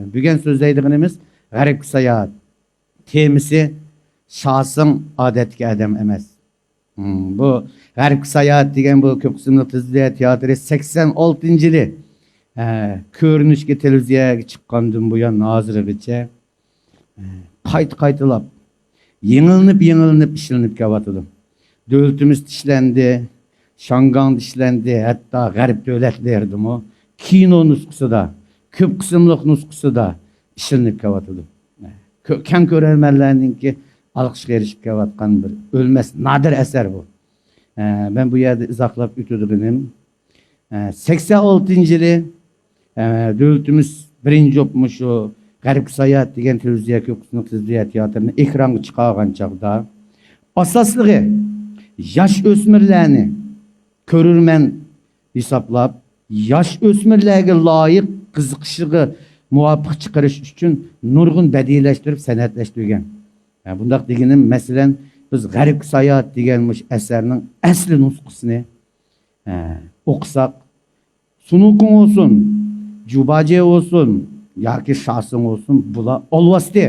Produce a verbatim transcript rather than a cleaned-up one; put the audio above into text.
بۈگۈن سۆزلەيدىغىنىمىز غەربكە ساياھەت. تېمىسى شاسىڭ ئادەتتىكى ئادەم ئەمەس. مم، بۇ غەربكە ساياھەت دېگەن بۇ كۆپ قىسىملىق تېلېۋىزىيە تىياتىرى سەكسەن ئالتىنچى يىلى، ئە، كۆرۈنۈشكە تېلېۋىزىيەگە چىققاندىن بۇيان ھازىرغىچە، ئە، قايتا قايتىلاپ، يېڭىلىنىپ يېڭىلىنىپ ئىشلىنىپ كېلىۋاتىدۇ. دۆلىتىمىز تىشلەندى، شياڭگاڭدا ئىشلەندى، ھەتتا غەرب دۆلەتلىرىدىمۇ كىنو نۇسخىسىدا، كۆپ قىسىملىق نۇسخىسىدا ئىشلىنىپ كېلىۋاتىدۇ. كۆ-، كەڭ كۆرەرمەنلەرنىڭكى ئالقىشقا ئېرىشىپ كېلىۋاتقان بىر ئۆلمەس نادىر ئەسەر بۇ. ئە، مەن بۇ يەردە ئىزاھلاپ ئۆتىدىغىنىم، ئە، سەكسەن ئالتىنچى يىلى، ئە، دۆلىتىمىز بىرىنچى بولۇپ مۇشۇ غەربكە ساياھەت دېگەن تېلېۋىزىيە، كۆپ قىسىملىق تېلېۋىزىيە تىياتىرىنى ئېكرانغا چىقارغان چاغدا، ئاساسلىقى ياش ئۆسمۈرلەرنى كۆرۈرمەن ھېسابلاپ، ياش ئۆسمۈرلەرگە لايىق، قىزىقىشىغا مۇۋاپىق چىقىرىش ئۈچۈن نۇرغۇن بەدىئىيلەشتۈرۈپ سەنئەتلەشتۈرگەن. ھە، بۇنداق دېگىنىم، مەسىلەن، بىز غەربكە ساياھەت دېگەن مۇشۇ ئەسەرنىڭ ئەسلى نۇسخىسىنى، ھە، ئوقۇساق، سۇنۇكۇڭ بولسۇن، جۇباجې بولسۇن ياكى شاسىڭ بولسۇن، بۇلار ئالۋاستى.